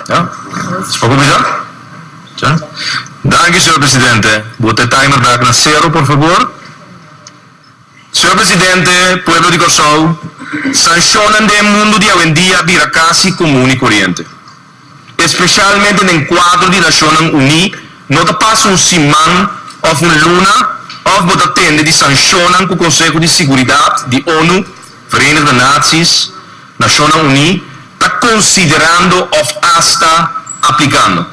Ja? Is pa kuminsá? Ja? Danki, señor presidente. Bo ta e timer bek na sero, por fabor. Señor presidente, pueblo di Kòrsou, sanshonnan den e mundu di awendia a bira kasi komun i koriente. Espeshalmente den kuadro di Nashonnan Uní, no ta pasa un siman òf un luna òf bo ta tende di sanshonnan ku Konseho di Siguridat di ONU, Verenigde Naties, Nashonnan Uní, ta konsiderando òf asta aplikando.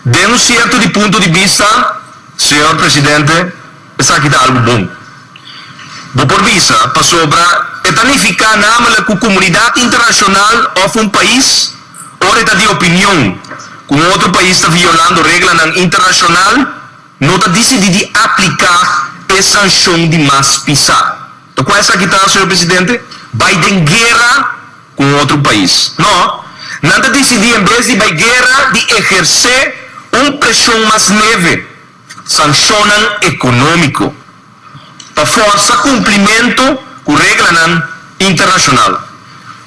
Den un sierto di punto di bista, señor presidente, esaki ta algu bon. Bo por bisa, pasobra e ta nifiká namelijk ku komunidat internashonal òf un pais, ora e ta di opinion ku un otro pais ta violando reglanan internashonal, no ta disidí di apliká e sanshon di mas pisá. Ta kua esaki ta, señor presidente? Bai den guera ku un otro pais. No, nan ta disidí en bes di bai guera di ehersé un preshon mas leve, sanshonnan ekonómiko, pa fòrsa kumplimentu ku reglanan internashonal.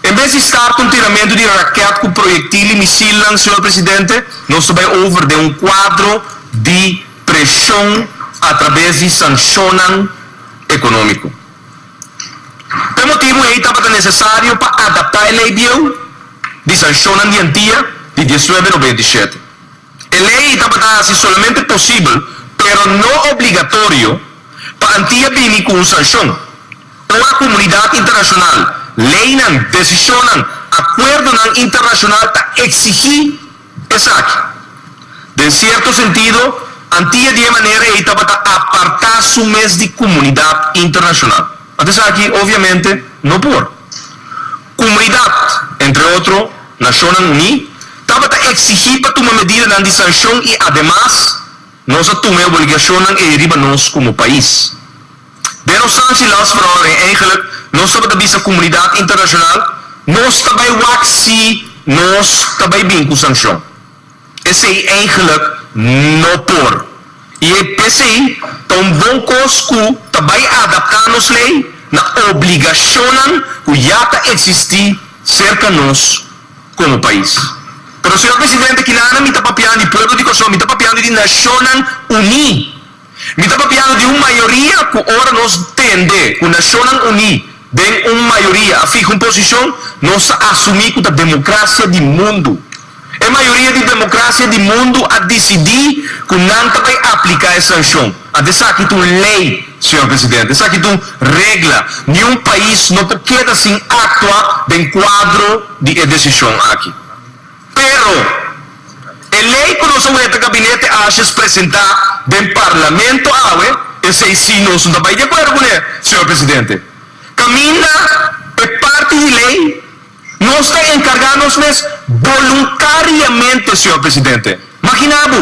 En bes di start un tiramentu di rakèt ku proyektil i misilnan, señor presidente, nos ta bai over den un kuadro di preshon atrabes di sanshonnan ekonómiko. P'e motibu ei tabata nesesario pa adaptá e lei bieu di sanshonnan di Antia di diesnuebe nobenta i shete. E lei ei tabata hasi solamente posibel, pero no obligatorio, pa Antia bini ku un sanshon. Ora komunidat internashonal, leinan, desishonnan, akuerdonan internashonal ta eksigí esaki. Den sierto sentido, Antia di e manera ei tabata apartá su mes di komunidat internashonal. Anto esaki obviamente no por. Komunidat, entre otro Nashonnan Uní, tabata eksigí pa tuma medidanan di sanshon i ademas nos a tuma e obligashonnan ei riba nos komo pais. Den nos sanctielandsverordening eigenlijk nos tabata bisa comunidad internacional nos ta bay wak si nos ta bay bin cu sancion. Esey eigenlijk no por. Y e pesey ta un bon cos cu ta bay adapta nos ley na obligacionnan cu ya ta existi cerca nos como pais. Pero señor Presidente kinana mi ta papiando di pueblo di Corsou, mi ta papiando di Nacionnan Uní. Mi ta papiando di un mayoria ku ora nos tende ku Nashonnan Uní den un mayoria a fiha un posishon, nos ta asumí ku ta demokrasia di mundu. E mayoria di demokrasia di mundu a disidí ku nan ta bai apliká e sanshon. Anto esaki ta un lei, señor presidente, esaki ta un regla. Niun pais no por keda sin aktua den kuadro di e desishon aki. Pero, e ley cu nos a weta Gabinete Asjes presenta den Parlamento awe, esey si nos no ta bay di acuerdo cune, señor Presidente. Caminda e parti di ley, nos ta encarga nos mes boluntariamente, señor Presidente. Magina bo!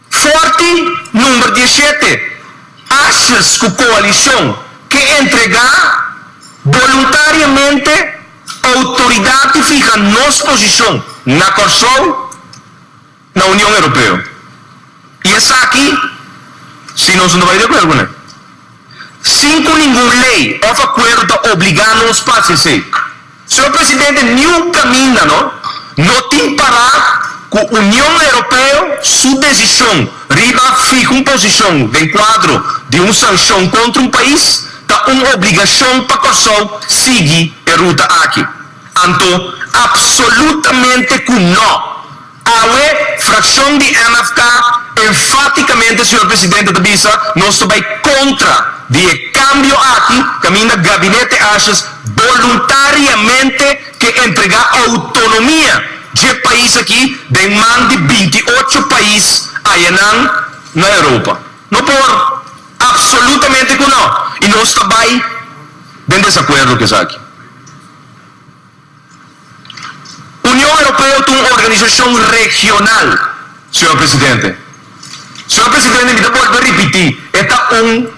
Forti number diesshete, Asjes ku koalishon ke entregá boluntariamente outoridat di fiha nos posishon na Kòrsou na Union Europeo. I esaki si nos no ta bai di akuerdo kuné. Sin ku ningun lei òf akuerdo ta obligá nos pa hasi esei. Señor Presidente, niun kaminda no no tin pará ku Union Europeo su desishon riba fiha un posishon den kuadro di un sanshon kontra un pais ta un obligashon pa Kòrsou sigui e ruta aki. Anto, apsolutamente ku nò! Awe, frakshon di MFK enfátikamente, señor Presidente, ta bisa nos ta bai kontra di e kambio aki kaminda Gabinete Asjes boluntariamente ke entregá outonomia dje pais aki den man di 28 pais ayanan na Europa. No por! Apsolutamente ku no! I nos ta bai den desakuerdo ku esaki. Union Europeo ta un organisashon regional, señor Presidente. Señor Presidente, mi ta bolbe ripití, e ta un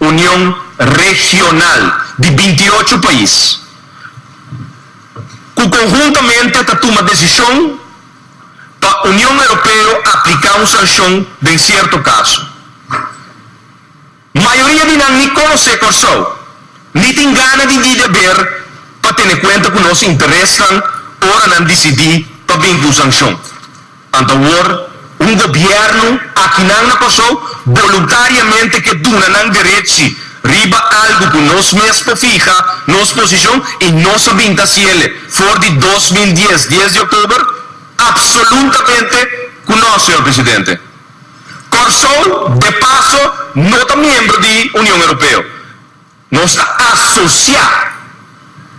union regional di 28 pais ku konhuntamente ta tuma desishon pa Union Europeo apliká un sanshon den sierto kaso. Mayoria di nan ni konosé Kòrsou, ni tin gana di di deber pa tene kuenta ku nos interesnan ora nan disidí pa bin ku sanshon. Anto awor un gobièrnu akinan na Kòrsou boluntariamente ke duna nan derechi riba algu ku nos mes por fiha nos posishon i nos a bin ta hasiele for di 2010, 10 di òktober? Apsoluntamente ku nò, señor presidente. Kòrsou de paso no ta miembro di Union Europeo. Nos ta asosiá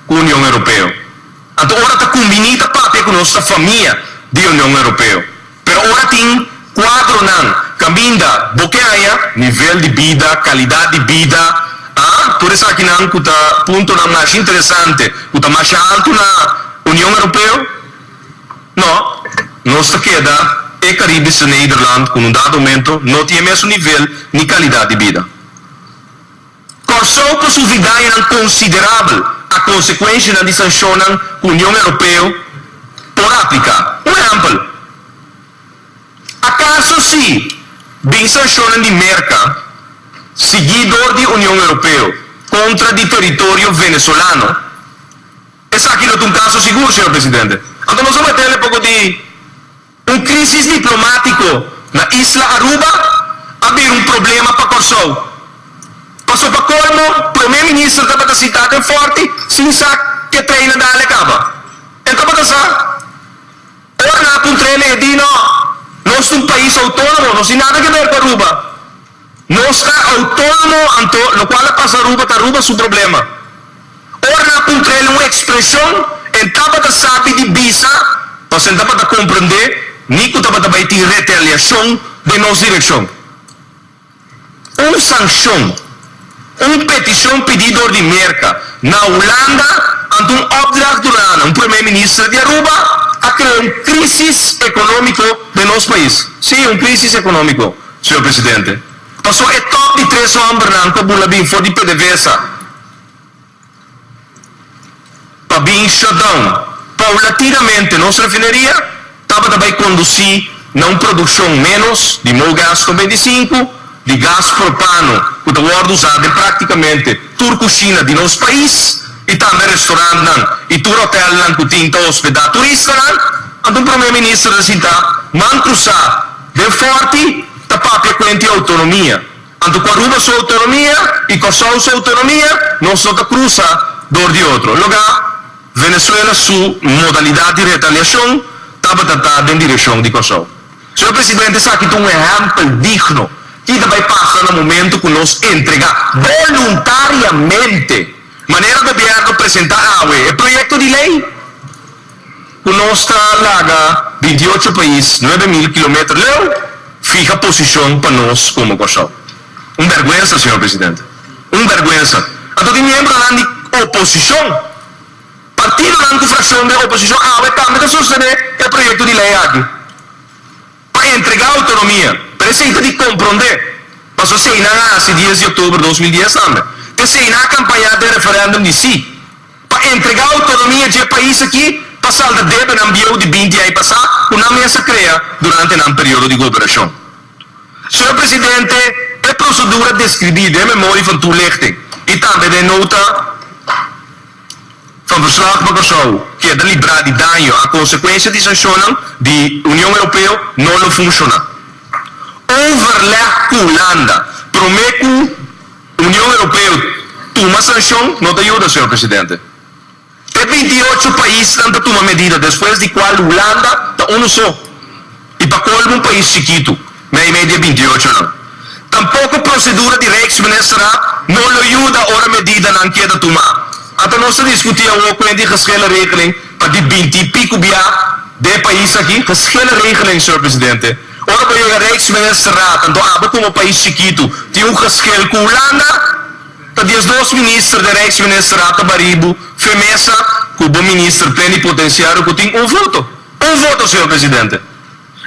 ku Union Europeo. Anto ora ta kumbiní ta papia ku nos ta famia di Union Europeo. Pero ora tin kuadronan kaminda bo ke haña nivel di bida, kalidat di bida, a tur esakinan ku ta puntonan masha interesante ku ta masha altu na Union Europeo, no, nos ta keda e Caribische Nederland ku un dado momento no tin e mesun nivel ni kalidat di bida. Kòrsou ku sufri dañonan konsiderabel a konsekuenshanan di sanshonnan ku Union Europeo por apliká. Un ehèmpel, akaso si bin sanshonnan di Merka siguí dor di Union Europeo kontra di teritorio venezolano, esaki lo ta un kaso sigur, señor presidente. Anto nos a metele poko di. Un crisis diplomatico na isla Aruba a bira un problema pa Corsou. Paso pa colmo, Prome Minister tabata sita den Forti sin sa ke trein a dale caba. E tabata sa. Ora nan a puntr'el e di no, nos ta un pais autonomo, nos tin nada ke ber cu Aruba. Nos ta autonomo anto locual a pasa Aruba ta Aruba su problema. Ora nan a puntr'el un expresion en tabata sabi di bisa pasobra en tabata comprende ni cu tabata bay tin retaliacion den nos direccion. Un sancion, un peticion pidi dor di Merca na Hulanda anto un opdracht duna na un Primer Minister di Aruba a crea un crisis economico den nos pais. Si, un crisis economico. Señor Presidente, paso e top di tres hombernan cu a bula bin for di PDVSA pa bin shutdown paulatinamente nos refineria tabata bay conduci na un produccion menos di Mogas 95, di gas propano cu ta wordo usa den practicamente tur cushina di nos pais y tambe restaurantnan y tur hotelnan cu tin ta hospeda turistanan. Anto un Prome Minister ta sinta man crusa Den Forti ta papia kuenti outonomia. Anto ku Aruba su outonomia i Kòrsou su outonomia nos no ta krusa dor di otro. Logá Venezuela su modalidat di retaliashon tabata ta den direkshon di Kòrsou. Señor Presidente esaki ta un ehèmpel digno ki ta bai pasa na momento ku nos entregá boluntariamente manera gobièrnu presentá awe e proyekto di lei. Ku nos ta laga 28 pais 9000 kilometer leu fiha posishon pa nos komo Kòrsou. Un bèrgwensa, señor presidente. Un bèrgwensa. Anto tin miembronan di oposishon, partidonan ku frakshon den oposishon awe tambe ta sostené e proyekto di lei aki pa entregá outonomia. Pero esei ta di komprondé, pasobra esei nan a hasi 10 di òktober 2010 tambe. P'esei nan a kampañá den referèndum di sí. Pa entregá outonomia dje pais aki pa salda debenan bieu di 20 ai pasá ku nan mes a krea durante nan periodo di goberashon. Señor Presidente, e prosedura deskribí den Memorie van Toelichting i tambe den Nota van Verslag pa Kòrsou keda librá di daño a konsekuensia di sanshonnan di Union Europeo no lo funshoná. Overleg ku Hulanda promé ku Union Europeo tuma sanshon no ta yuda, señor presidente. E 28 paisnan ta tuma medida despues di kual Hulanda ta unu so i pa kolmo un pais chikitu meimei di e 28 nan. Tampoko prosedura di Rijksministerraad no lo yuda ora medidanan keda tumá. Ata nos ta diskutí awor ku hende di geschillenregeling pa di 20 i piku bia den e pais aki. Geschillenregeling, señor presidente. Ora bo yega Rijksministerraad, anto abo komo pais chikitu tin un geschil ku Hulanda, ta 12 minister den Rijksministerraad ta baribu fe mesa ku bo minister plenipotenciario ku tin un voto. Un voto, señor presidente.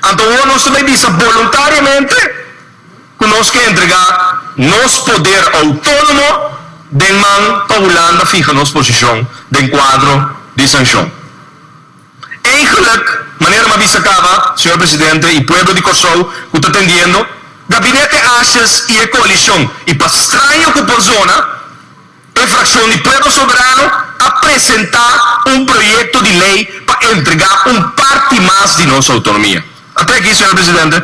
Anto awor nos ta bai bisa boluntariamente ku nos ke entregá nos poder outónomo den man pa Hulanda fiha nos posishon den kuadro di sanshon. Eigenlijk, manera m'a bisa caba, señor Presidente y pueblo di Corsou cu ta tendiendo, Gabinete Asjes y e coalicion, y pa straño cu por zona, e fraccion di Pueblo Soberano a. presentá un proyekto di lei pa entregá un parti mas di nos outonomia. Ata aki, señor presidente,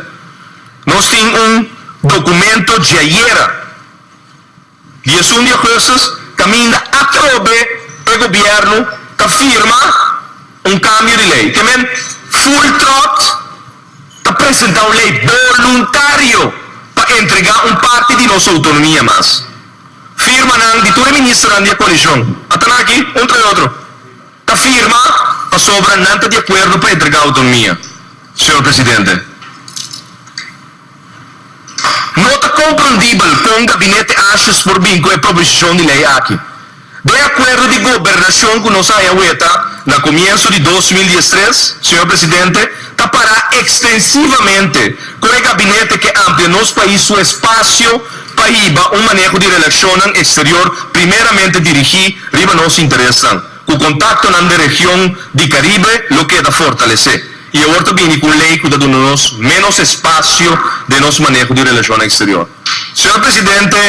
nos tin un dokumento dje ayera, 11 di augustus, kaminda atrobe e gobièrnu ta firma un kambio di lei. Ke men full trot ta presentá un lei boluntario pa entregá un parti di nos outonomia mas. Firmanan di tur e ministernan di e koalishon a ta aki, un tras otro, ta firma pasobra nan ta di akuerdo pa entregá outonomia. Señor Presidente, no ta komprendibel kon Gabinete Asjes por bin ku e proposishon di lei aki. Den akuerdo di gobernashon ku nos a haña weta na komienso di 2013, señor Presidente, ta pará ekstensivamente ku e gabinete ke amplia nos pais su espasio pa hiba un maneho di relashonnan eksterior primeramente dirigí riba nos interesnan, ku kontaktonan den region di Karibe lo keda fortalesé. I awor ta bini ku un lei ku ta duna nos ménos espasio den nos maneho di relashonnan eksterior. Señor Presidente,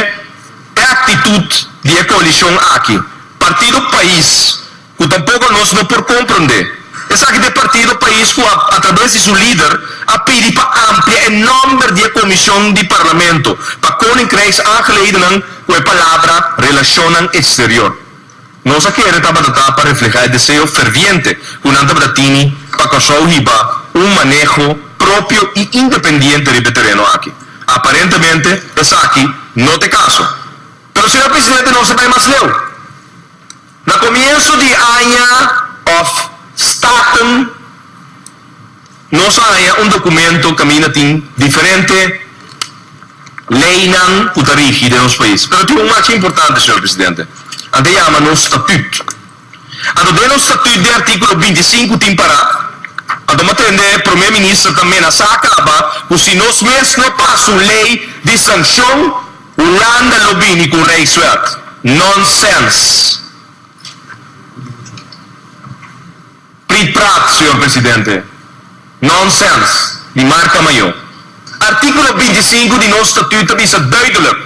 e aktitut di e koalishon aki, Partido pais, ku tampoko nos no por komprondé. Esaki ta e partido pais ku a atrabes di su lider a pidi pa amplia e nòmber di e komishon di parlamento pa Koninkrijksaangelegenheden ku e palabra Relashonnan Eksterior. Nos a kere tabata ta pa reflehá e deseo ferviente ku nan tabata tini pa Kòrsou hiba un maneho propio i independiente riba e tereno aki. Aparentemente esaki no ta e kaso. Pero señor Presidente nos a bai mas leu. Na komienso di aña òf Staten nos a haña un dokumento kaminda tin diferente leinan ku ta rigi den nos pais. Pero tin un masha importante, señor Presidente, nan ta yama nos statut. Anto den nos statut den artíkulo 25 tin pará, anto mi a tende Prome Minister ta menasá kaba ku si nos mes no pasa un lei di sankshon, Hulanda lo bini ku Rijkswet. Nonsens. Priet praat, señor Presidente. Nonsens. Di marka mayó. Artíkulo 25 di nos statuut ta bisa duidelijk,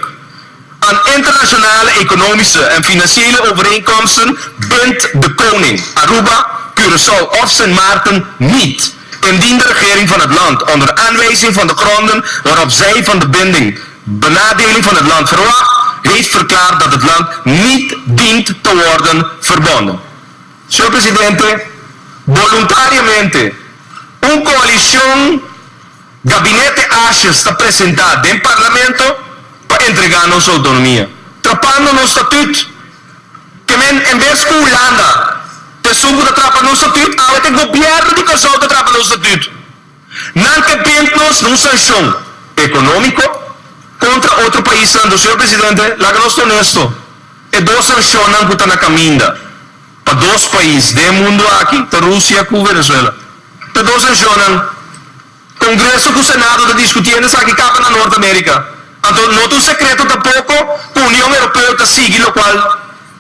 Aan internationale economische en financiële overeenkomsten bindt de Koning, Aruba, Curaçao of Sint Maarten niet, indien de regering van het land onder aanwijzing van de gronden waarop zij van de binding benadeling van het land verwacht, heeft verklaard dat het land niet dient te worden verbonden. Señor Presidente, boluntariamente un koalishon Gabinete Asjes ta presentá den Parlamento pa entregá nos outonomia, trapando nos statuut. Ke men en bes ku Hulanda ta esun ku ta trapa nos statuut, awe ta e gobièrnu di Kòrsou ta trapa nos statuut. Nan ke bint nos na un sanshon ekonómiko kontra otro paisnan. Anto, señor Presidente, laga nos ta honesto, e dos sanshonnan ku ta na kaminda pa dos pais den e mundu aki ta Rusia ku Venezuela. Ta dos sanshonnan. Kongreso ku Senado ta diskutiendo esaki kaba na Nort Amerika. Anto no ta un sekreto tampoko ku Union Europeo ta sigui lokual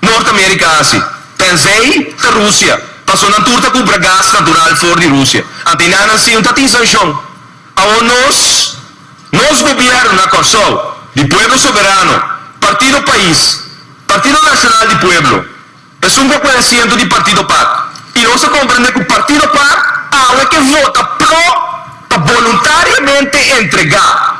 Nort Amerika a hasi. Tenzij ta Rusia, paso nan tur ta kumpra gas natural for di Rusia. Anto i nan si no ta tin sanshon. Awor nos, nos gobièrnu na Kòrsou, di Pueblo Soberano, Partido Pais, Partido Nashonal di Pueblo, Esun ku a kohe asiento di Partido par. I nos a komprendé ku Partido par awe ke vota pro pa boluntariamente entregá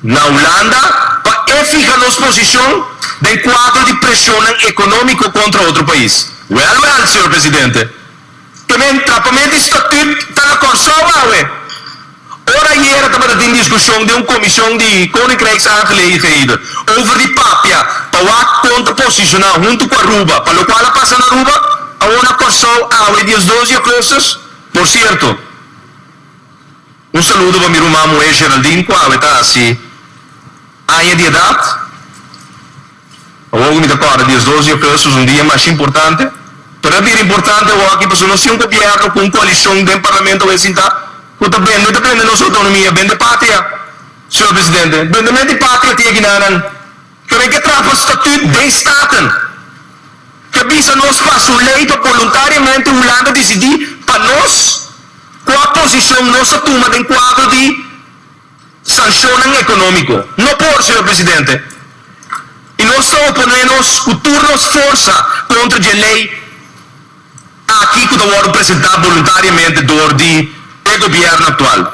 na Hulanda pa e fiha nos posishon den kuadro di preshonnan ekonómiko kontra otro pais. Wèl wèl, señor Presidente. Temen trapament di statut ta na Kòrsou awe. Ora ayera tabata tin diskushon den un komishon di Koninkrijksaangelegenheden over di papia pa wak kon ta posishoná huntu ku Aruba pa lokual a pasa na Aruba, awor na Kòrsou awe 12 di augustus. Por sierto, un saludo pa mi ruman muhé Geraldine ku awe ta hasi aña di edat. Awor ku mi ta kòrda 12 di augustus un dia masha importante. Pero a bira importante awor aki pasobra nos tin un gobièrnu ku un koalishon den parlamento awor sintá ku ta bende ta bende nos outonomia, bende patria, señor presidente. Bendement di patria tin aki nanan. Pero e ke traha pa statut den Staten ke bisa nos pasa un lei pa boluntariamente Hulanda disidí pa nos kua posishon nos ta tuma den kuadro di sanshonnan ekonómiko. No por, señor presidente. I nos ta oponé nos ku tur nos forsa kontra dje lei. aki ku ta wòrdu presentá boluntariamente dor di e gobièrnu aktual.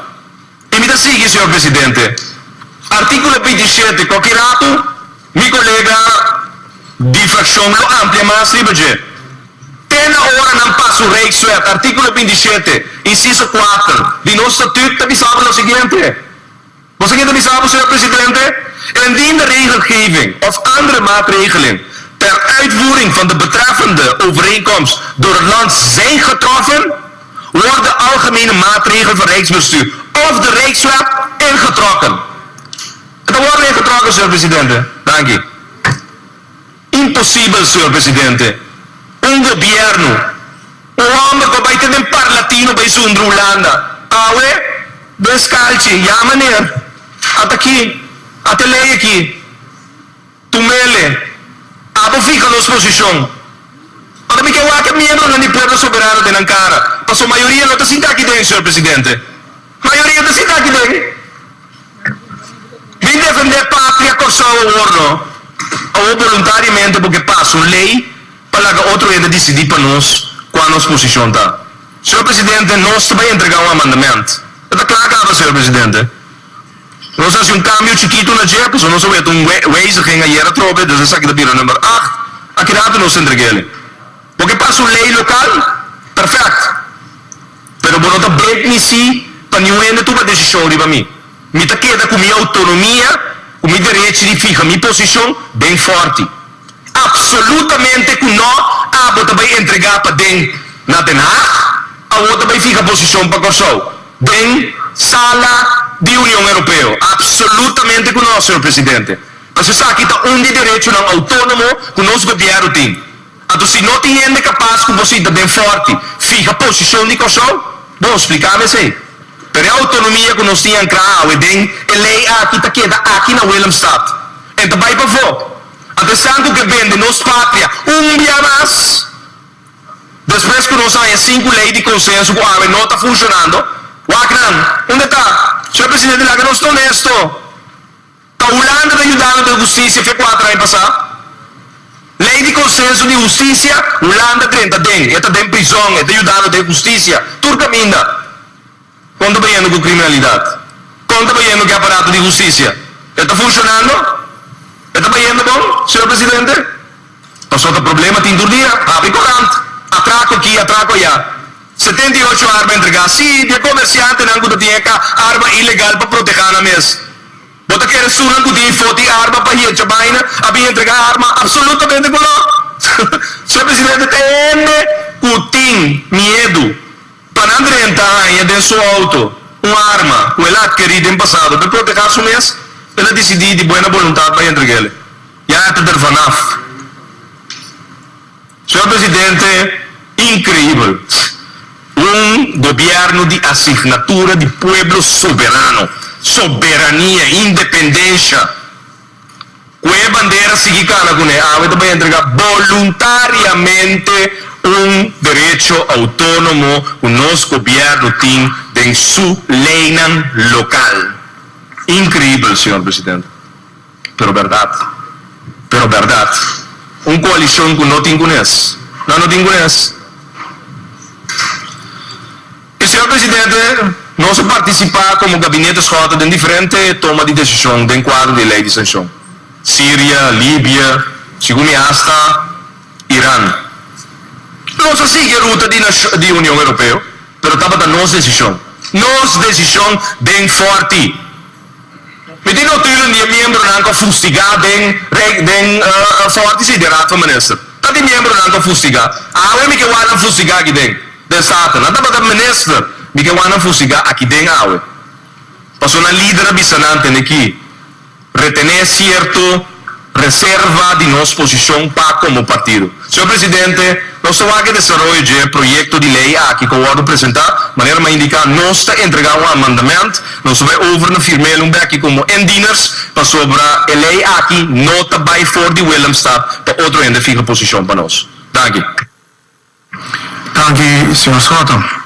I mi ta sigui, señor presidente. Artíkulo 27, Koki ratu mi kolega di frakshon lo amplia mas riba dje. Te na ora nan pasa un Rijkswet, artíkulo 27, insiso 4 di nos statut ta bisa bo lo siguiente. Bo sa ken ta bisa bo, señor presidente? Indien de regelgeving of andere maatregelen ter uitvoering van de betreffende overeenkomst door het land zijn getroffen, wordt de algemene maatregel van Rijksbestuur of de Rijkswet ingetrokken. E ta wòrdu ingetrokken, señor presidente. Danki. Imposibel, señor presidente. Un gobierno, un homber cu a bay te den Parlatino bay zundra Hulanda, awe den skalchi, ya meneer, ata aki, ata e ley aki, tumele, abo fija nos posicion. Ora mi ke wak e miembronan di Pueblo Soberano den nan cara, pasobra mayoria no ta sinta aki den, señor presidente. Mayoria ta sinta aki den. Bin defendé patria Kòrsou awor no, awor boluntariamente bo ke pasa un lei pa laga otro hende disidí pa nos kua nos posishon ta. Señor Presidente, nos ta bai entregá un amandament. E ta kla kaba, señor Presidente. Nos a hasi un kambio chikitu na dje, pasobra nos a weta un wijziging ayer atrobe, dus esaki ta bira number acht. Aki rato nos ta entreg'el. Bo ke pasa un lei lokal? Perfèkt. Pero bo no ta break mi si pa niun hende tuma desishon riba mi. Mi ta keda ku mi outonomia, ku mi derechi di fiha mi posishon den fòrti. Apsolutamente ku nò, abo ta bai entregá pa den na Den Haag, awor ta bai fiha posishon pa Kòrsou den sala di Union Europeo. Apsolutamente ku nò, señor presidente. Pasobra esaki ta un di derechonan outónomo ku nos gobièrnu tin. Anto si no tin hende kapas ku bo sinta den fòrti fiha posishon di Kòrsou? Bon, splika mi esei. Pero e outonomia ku nos tin ankrá awe den e lei aki ta keda aki na Willemstad. En ta bai pafó. Anto esnan ku ke bende nos patria un bia mas, despues ku nos haña sinku lei di konsenso ku awe no ta funshonando, wak nan, unda ta? Señor Presidente, laga nos ta honesto. Ta Hulanda ta yudando den hustisia fe kuater aña pasá. Lei di konsenso di hustisia, Hulanda drenta den, e ta den prizòn, e ta yudando den hustisia, tur kaminda. Kon ta bayendo ku kriminalidat? Kon ta bayendo ku e aparato di hustisia? E ta funshonando? E ta bayendo bon, señor presidente? Pasobra ta problema tin tur dia, habri korant, atrako aki, atrako aya. 78 arma entregá, sí, di e komersiantenan ku ta tin e arma ilegal pa protehá nan mes. Bo ta kere sunan ku tin foti arma pa hecha baina a bin entrega arma? Absolutamente ku no! Señor Presidente, ta hende ku tin miedu pa nan drenta haña den su auto un arma ku el a adkerí den pasado pa e protehá su mes, el a disidí di buena boluntat bai entreg'el. Ya e ta der vanaf. Señor Presidente, increíbel. Un gobierno di asignatura di pueblo soberano, soberania, independencia. Cu e bandera sigui cana cune, awe ta bay entrega boluntariamente un derecho autonomo cu nos gobierno tin den su leynan local. Increíbel, señor Presidente. Pero berdad. Pero berdad. Un coalicion cu no tin cunes. Nan no tin cunes. Y señor Presidente, nos a participa como Gabinete Schotte den diferente toma di decision den cuadro di e ley di sancion. Siria, Libia, segun mi hasta Iran. Nos a sigui e ruta di di Union Europeo, pero tabata nos decision. Nos decision den forti. Mi tin notulen di e miembronan ku a fustigá den den Forti si, den Raad van Minister. Ta di miembronan ku a fustigá. Awe mi ke wak nan fustigá aki den, den Staten. Nan tabata minister, mi ke wak nan fustigá aki den awe. Pasobra nan lider a bisa nan tene ki retené sierto reserva di nos posishon pa komo partido. Señor Presidente, nos ta wak e desaroyo dje proyekto di lei aki ku a wòrdu presentá. Manera mi a indiká, nos ta entregá un amandament. Nos ta bai over na firm'el un bèki komo indieners, pasobra e lei aki no ta bai for di Willemstad pa otro hende fiha posishon pa nos. Danki. Danki, señor Schotten.